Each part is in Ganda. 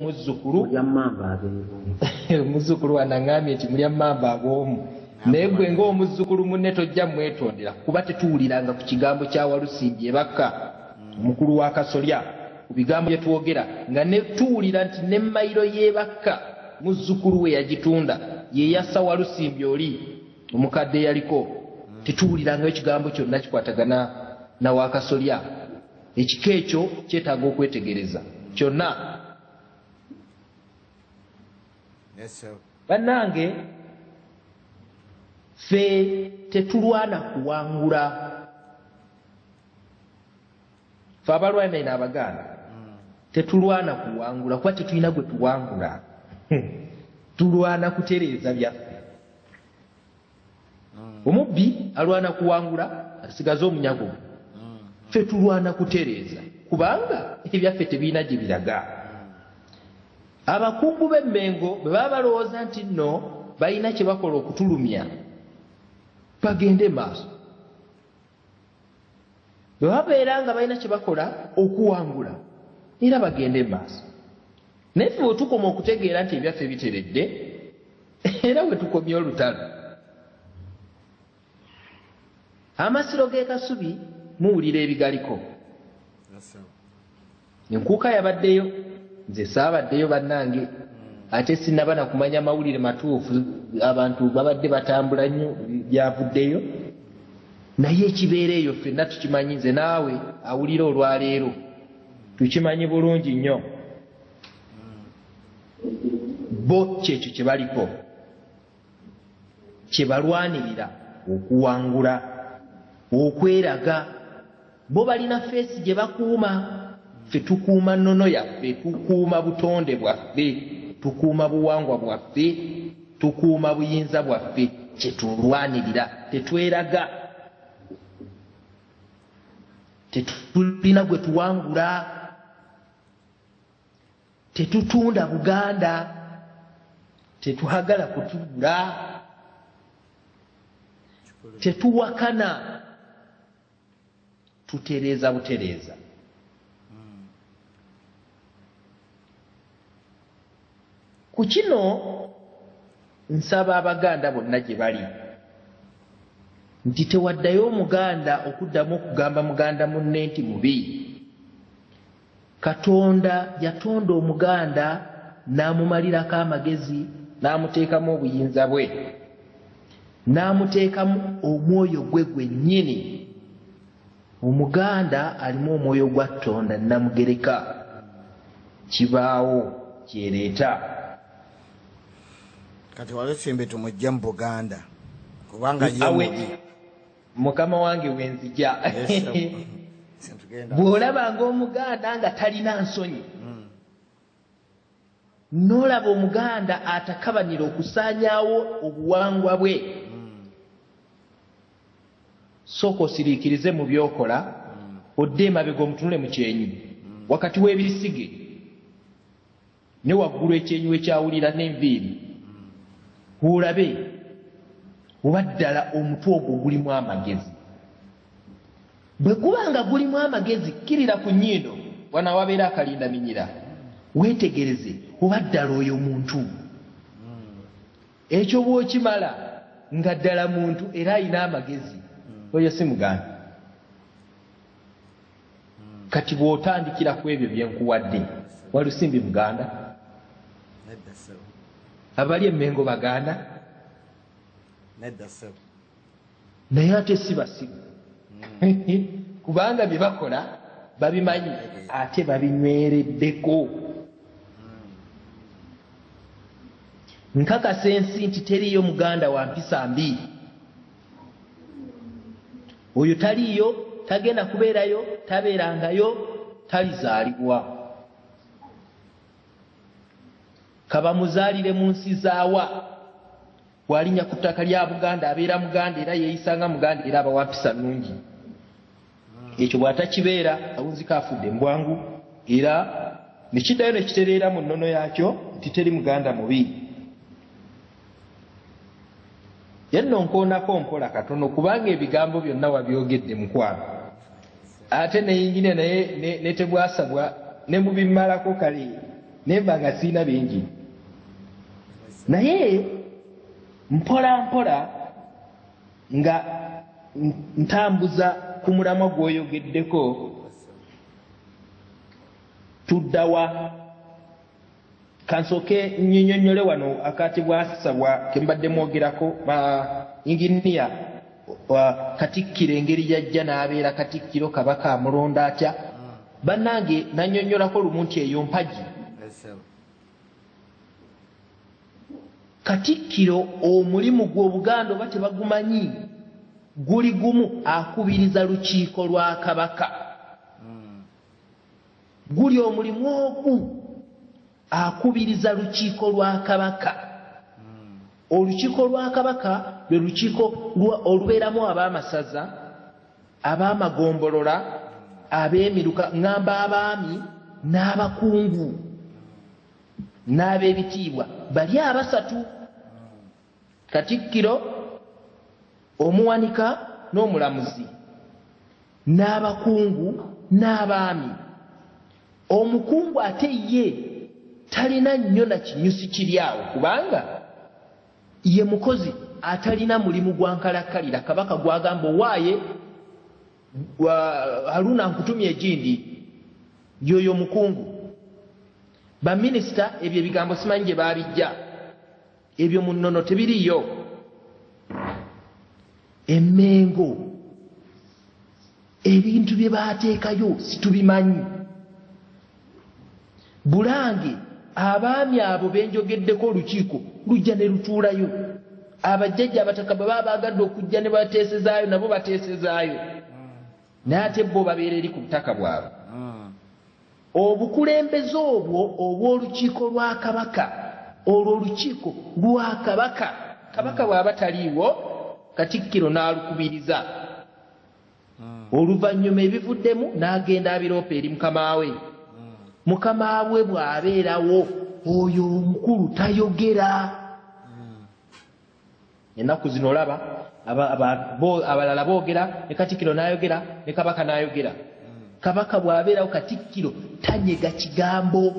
Muzzukulu muzzukulu wanaŋŋambye nti mulya mmamba ab'omu, naye gwe ng'omuzzukulu munne tojja mwetondera, kuba tetuwuliranga ku kigambo kya Walusimbi ebakka omukulu wa Kasolya ku bigambo bye twogera, nga ne tuwulira nti ne mayiro y'ebakka muzzukulu we yagitunda, ye yassa Walusimbi oli omukadde eyaliko. Tetuwulirangayo kigambo kyonna kikwatagana na wa Kasolya. Ekika ekyo kyetaaga okwetegereza kyonna. Bannange, ffe tetulwana kuwangula. Ffe abalwana eno Abaganda tetulwana kuwangula, kuba tetulina gwe tuwangula. Tulwana kutereeza byaffe. Omubbi alwana kuwangula asigaze omunyago. Ffe tulwana kutereeza, kubanga ebyaffe tebirina gye biraga. Abakungu b'Emmengo bwe baba balowooza nti nno balina kye bakola okutulumya, bagende maaso. Bwe babeera nga balina kye bakola okuwangula, era bagende maaso. Naye ffe bwe tukoma okutegeera nti ebyaffe biteredde, era bwe tukomya olutalo. Amasiro g'e Kasubi muwulira ebigaliko. Enkuuka yabaddeyo, nze saabaddeyo bannange, ate sinnaba na kumanya mawulire matuufu, abantu babadde batambula nnyo byavuddeyo. Naye ekibeera eyo ffenna tukimanyi, nze naawe awulira olwaleero tukimanyi bulungi nnyo. Bo kyekyo kye baliko, kye balwanirira okuwangula, okweraga. Bo balina feesi gye bakuuma, ffe tukuuma nnono yaffe, tukuuma butonde bwaffe, tukuuma buwangwa bwaffe, tukuuma buyinza bwaffe. Kye tulwanirira, tetweraga, tetulina gwe tuwangula, tetutunda Buganda, tetwagala kutugula, tetuwakana, tutereeza butereeza. Ku kino nsaba Abaganda bonna gye bali nti tewaddayo Omuganda okuddamu okugamba muganda munne nti mubi. Katonda yatonda Omuganda n'amumalirako amagezi, n'amuteekamu obuyinza bwe, n'amuteekamu omwoyo gwe gwennyini. Omuganda alimu omwoyo gwa Ttonda Nnamugereka, kibaawo kyereeta. Kati Walusimbi tumujje mu Buganda kubanga ye mubi. Mukama wange wenzija. Bw'olabanga Omuganda nga talina nsonyi, n'olaba Omuganda atakabanira okusaanyaawo obuwangwa bwe, sooka osiriikirize mu by'okola, odde emabega omutunule mu kyenyi wakati w'ebisige ne waggulu ekyenyi we kyawulira n'enviiri, olabe oba ddala omutwe ogwo gulimu amagezi. Bwe guba nga gulimu amagezi, kkirira ku nnyindo wano awabeera akalindaminyira, weetegereze oba ddala oyo muntu. Ekyo bw'okimala nga ddala muntu era alina amagezi, oyo si Muganda. Kati bw'otandikira ku ebyo bye nkuwadde, Walusimbi Muganda? Abali e Mmengo Baganda? Naye ate si basiru, kubanga bye bakola babimanyi ate babinywereddeko. Nkakasa ensi nti teriiyo Muganda wa mpisa mbi. Oyo taliiyo, tagenda kubeerayo, tabeerangayo, talizaalibwa. Kabamuzaalire mu nsi zaawa, bw'alinnya ku ttaka lya Buganda abeera Muganda era yeeyisa nga Muganda era aba wa mpisa nnungi. Ekyo bw'atakibeera awunzika afudde mu bwangu, era ne kiddayo ne kitereera mu nnono yaakyo nti teri Muganda mubi. Ye nno nkoonako mpola katono kubanga ebigambo byonna wabyogedde mukwano, ate ne yinginiya naye ne tebwasabwa ne mubimmalako kale. Nemba nga siina bingi, naye mpola mpola nga ntambuza ku mulamwa gw'oyogeddeko. Tuddawa? Kansooke nnyonnyole wano akati bwasabwa ke mbadde mwogerako inginiya. Katikkiro engeri yajja n'abeera katikkiro, Kabaka amulonda atya? Bannange, nannyonnyolako lumu nti eyo mpagi. Katikkiro omulimu gw'Obuganda oba tebagumanyi, guli gumu: akubiriza lukiiko lwa Kabaka. Guli omulimu ogu, akubiriza lukiiko lwa Kabaka. Olukiiko lwa Kabaka lwe lukiiko olubeeramu ab'amasaza, ab'amagombolola, ab'emiruka, ŋŋamba abaami n'abakungu n'ab'ebitiibwa bali abasatu: katikkiro, omuwanika n'omulamuzi, n'abakungu n'abaami. Omukungu ate ye talina nnyo na kinyusi kiri awo, kubanga ye mukozi atalina mulimu gwa nkalakkalira. Kabaka gwagamba, "Owaaye Haruna, nkutumye egindi," yoyo mukungu. Baminisita ebyo ebigambo simanyi gye babijja, ebyo mu nnono tebiriyo. Emmengo ebintu bye bateekayo situbimanyi. Bulange abaami abo benjogeddeko, olukiiko lujja ne lutuulayo. Abajjajja abataka bwe baba baagadde okujja ne bateesezaayo, nabo bateesezaayo, naye ate bo babeera eri ku butaka bwabwe. Obukulembeze obwo obw'olukiiko lwa Kabaka, olwo olukiiko lwa Kabaka, Kabaka bw'aba taliiwo, katikkiro n'alukubiriza. Oluvannyuma ebivuddemu n'agenda abiroopa eri mukama we. Mukama we bw'abeerawo, oyo omukulu tayogera. Ennaku zino olaba abalala boogera, ne katikkiro n'ayogera, ne Kabaka n'ayogera. Kabaka bw'abeerawo, katikkiro tanyega kigambo,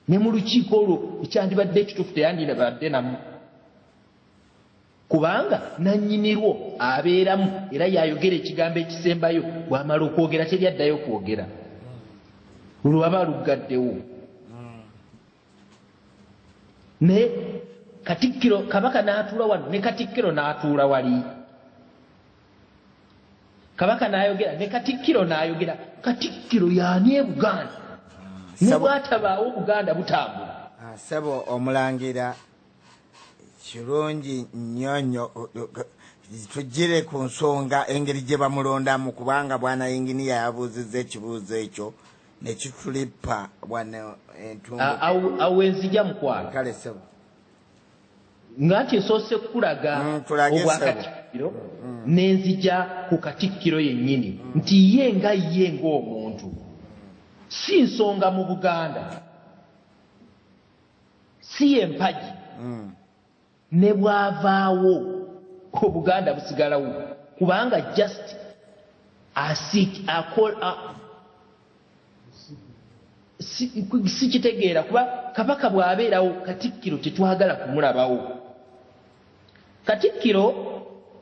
ne mu lukiiko olwo ekyandibadde ekituufu teyandibadde namu, kubanga nannyinirwo abeeramu era yayogera ekigambo ekisembayo. Bw'amala okwogera, teryaddayo kwogera, lwaba luggaddewo. Naye katikkiro, Kabaka n'atuula wano ne katikkiro n'atuula wali, Kabaka n'ayogera ne katikkiro n'ayogera. Katikkiro yaani e Buganda? Ne bwatabaawo, Buganda butambula. Sebo omulangira, kirungi nnyo nnyo. Tugire ku nsonga engeri gye bamulondamu, kubanga bwana inginiya yabuuzizza ekibuuzo ekyo nekitulipa bwana entungo. Awo enzija, mukwano. Kale sebo. Nga nti nsoose kulaga obwakatikkiro, nenzija ku katikkiro yennyini, nti ye nga ye ng'omuntu si nsonga mu Buganda, si ye mpagi. Ne bwavaawo, Obuganda busigalawo, kubanga just sikitegeera, kuba Kabaka bw'abeerawo, katikkiro tetwagala kumulabawo. Katikkiro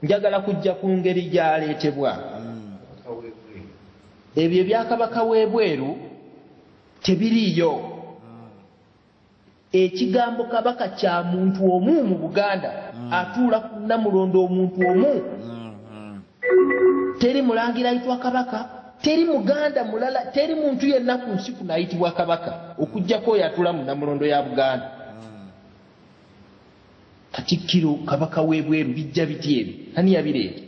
njagala kujja ku ngeri gy'aleetebwa. Ebyo ebyakabaka w'ebweru tebiriiyo. Ekigambo kabaka kya muntu omu mu Buganda, atuula ku Namulondo, omuntu omu. Teri mulangira ayitwa kabaka, teri muganda mulala, teri muntu yenna ku nsi kuno ayitibwa kabaka okugjako oyo atuula mu Namulondo ya Buganda. Katikkiro, kabaka w'ebweru, bijja biti ebyo? Ani yabireeta?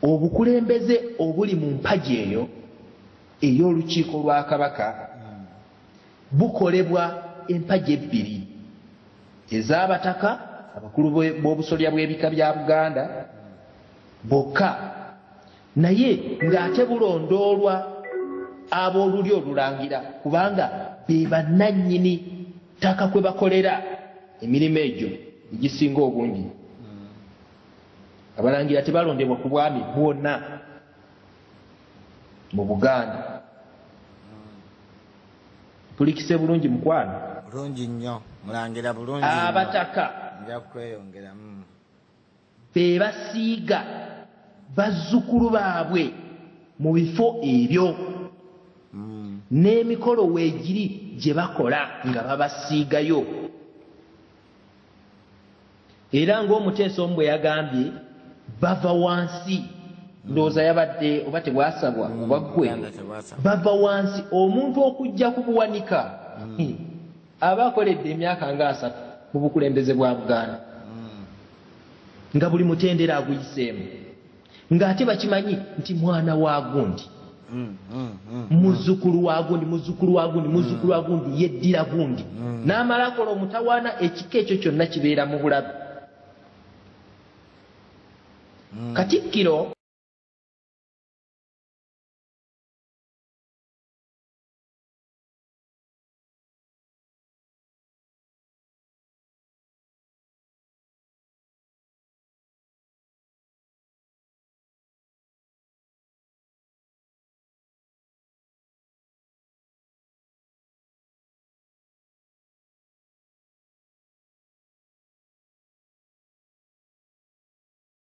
Obukulembeze obuli mu mpagi eyo ey'olukiiko lwa Kabaka bukolebwa empagi ebbiri ez'abataka abakulu b'obusolya bw'ebika bya Buganda bokka, naye ng'ate bulondoolwa ab'olulyo olulangira, kubanga be bannannyini ttaka kwe bakolera emirimu egyo egisinga obungi. Abalangira tebalondebwa ku bwami bwonna mu Buganda. Pulikise bulungi mukwano. Bulungi nnyo mulangira, bulungi nnyo. Abataka Nja kweyongera. be basiiga bazzukulu baabwe mu bifo ebyo, n'emikolo weegiri gye bakola nga babasiigayo. Era ng'omuteesa omu bwe yagambye, bava wansi, ndowooza yabadde oba tebwasabwa oba ggwe. Buganda tebwasabwa. Bava wansi. Omuntu okujja ku buwanika aba akoledde emyaka nga 30 mu bukulembeze bwa Buganda, nga buli mutendera aguyiseemu, ng'ate bakimanyi nti mwana wa gundi, muzzukulu wa gundi, muzzukulu wa gundi, muzzukulu wa gundi, yeddira gundi, n'amala akola omutawaana, ekika ekyo kyonna kibeera mu bulabe. Katikkiro